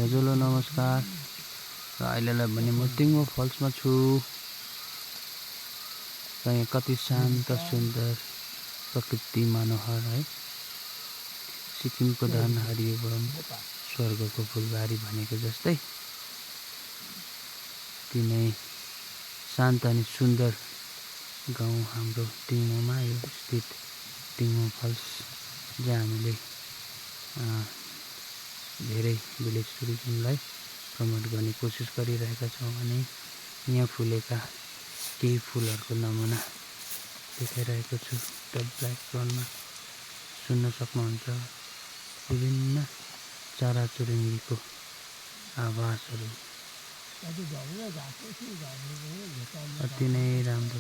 हजुर नमस्कार र अहिलेलाई भने म टिङ्गो फल्समा छु। र यहाँ कति शान्त सुन्दर प्रकृति मनोहर है। सिक्किमको धान हरियो वरम स्वर्गको फुलबारी भनेको जस्तै तिनै शान्त अनि सुन्दर गाउँ हाम्रो टिङ्गोमा यो स्थित टिङ्गो फल्स, जहाँ हामीले धेरै भिलेज टुरिज्मलाई प्रमोट गर्ने कोसिस गरिरहेका छौँ भने यहाँ फुलेका केही फुलहरूको नमुना देखाइरहेको छु। द ब्याकग्राउन्डमा सुन्न सक्नुहुन्छ विभिन्न चराचुरुङ्गीको आवाजहरू। अति नै राम्रो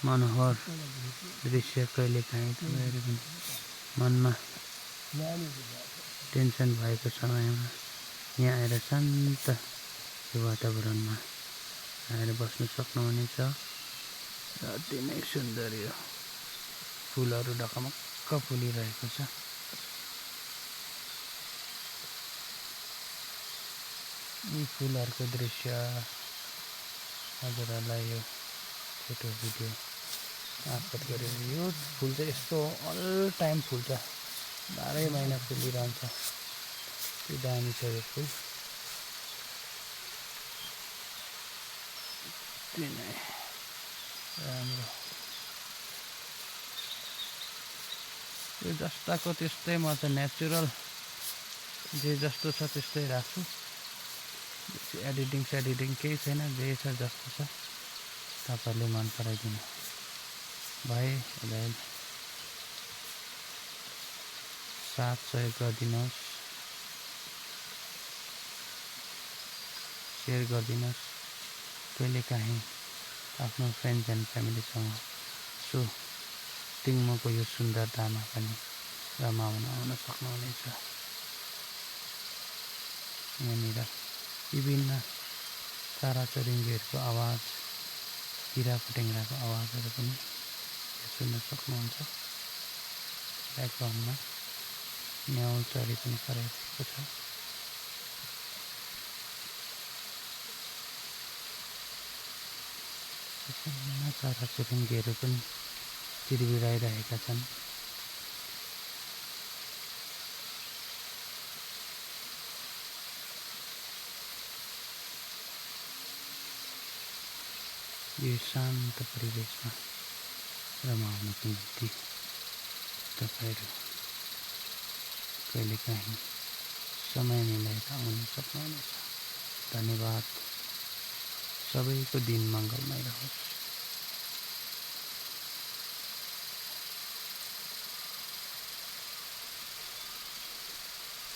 मनोहर दृश्य। कहिलेकाहीँ तपाईँहरू पनि मनमा टेन्सन भएको समयमा यहाँ आएर शान्त यो वातावरणमा आएर बस्न सक्नुहुनेछ। र अति नै सुन्दर यो फुलहरू ढकमक्क फुलिरहेको छ। यी फुलहरूको दृश्य हजुरहरूलाई यो फोटो भिडियो मार्फत गरेर, यो फुल चाहिँ यस्तो अल टाइम फुल्छ, 12 महिना फुलिरहन्छ। त्यो दामी छ यो फुल। त्यो नै राम्रो। यो जस्ताको त्यस्तै म चाहिँ नेचुरल जे जस्तो छ त्यस्तै राख्छु। एडिटिङ केही छैन, जे छ जस्तो छ तपाईँले मन पराइदिनु भए साथ सहयोग गरिदिनुहोस्, सेयर गरिदिनुहोस्। कहिलेकाहीँ आफ्नो फ्रेन्ड्स एन्ड फ्यामिलीसँग सो टिङ्गोको यो सुन्दरतामा पनि रमाउन आउन सक्नुहुनेछ। यहाँनिर विभिन्न चराचुरुङ्गीहरूको आवाज, किरा फटेङ्ग्राको आवाजहरू पनि सुन्न सक्नुहुन्छ। ब्याकग्राउन्डमा न्याउल चरी पनि कराइरहेको छ। विभिन्न चराचुरुङ्गीहरू पनि चिरबिराइरहेका छन्। यो शान्त परिवेशमा रमाउनको निम्ति तपाईँहरू कहिलेकाहीँ समय मिलाएर आउन सक्नुहुनेछ। धन्यवाद। सबैको दिन मङ्गलमय रहोस्।